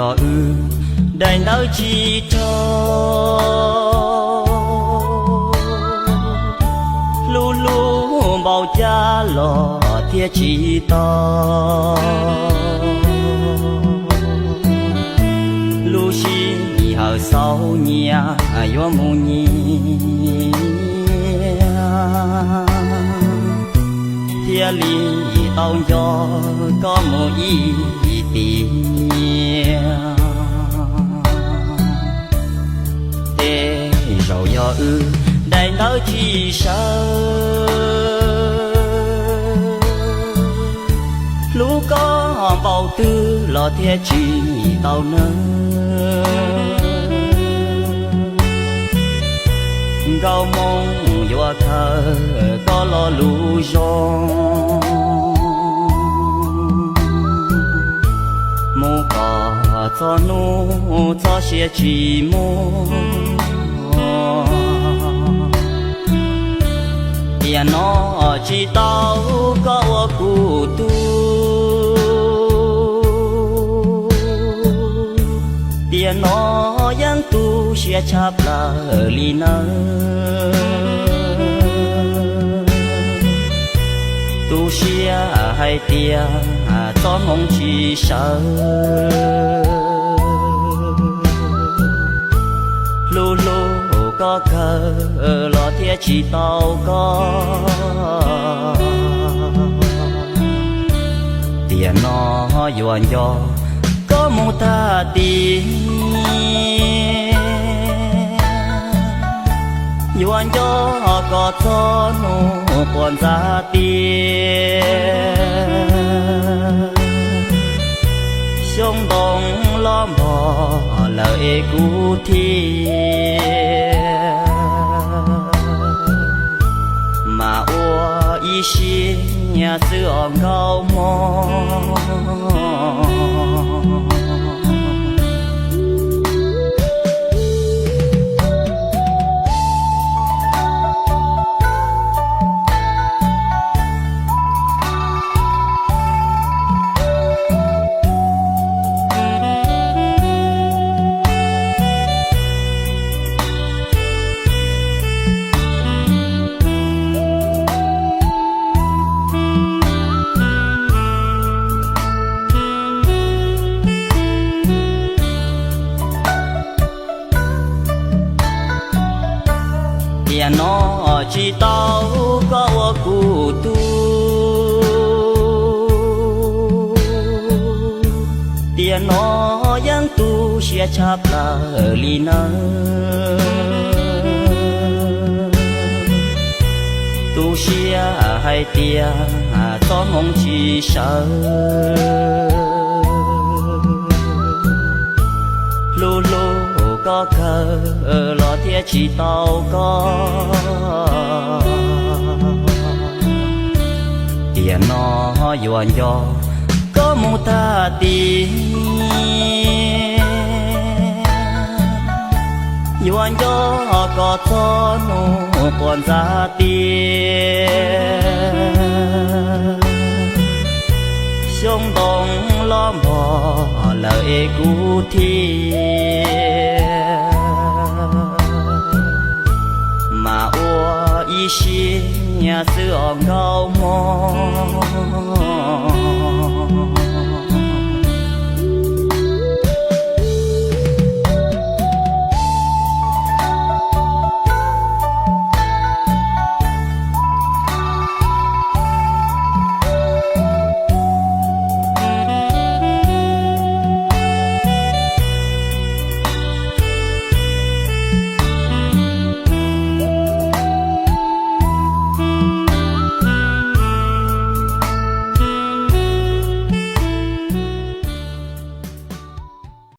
Yog wb daim ntawv tsis raug, hlub hlub npaum cas los thiaj tsis tau. Lub sij hawm xaus nyias yuav mus nyias, thiaj li tau nco koj mus ib tiam. Tej zaum yog wb daim ntawv tsis sawv, hlub koj npaum twg los thiaj tsis tau nawb. Nkauj Hmoob yuav khaws koj lo lus zoo, mus kom txog hnub txoj sia tsis muaj. Tiam no tsis tau koj ua kuv tub, tiam no yeej tu siab tshaj plaws li nawb. Tu siab hais tias txoj hmoo tsis sawv, hlub hlub koj kawg los thiaj tsis tau koj. Tiam no yuav nco koj mus tag tiam, yuav nco koj txog hnub quas ntxa tiaj. Xyoob ntoo los npog lawm es kuv thiaj mam ua ib siab nyias xwb os Nkauj Hmoob. Tiam no tsis tau koj ua kuv tub, tiam no yeej tu siab tshaj plaws li nawb. Tu siab hais tias txoj hmoo tsis sawv, hlub hlub koj kawg los thiaj tsis tau koj. Tiam no yuav nco koj mus tag tiam, yuav nco koj txog hnub quas ntxa tiaj. Xyoob ntoo los npog lawm es kuv thiaj mam ua ib siab nyias xwb os Nkauj Hmoob.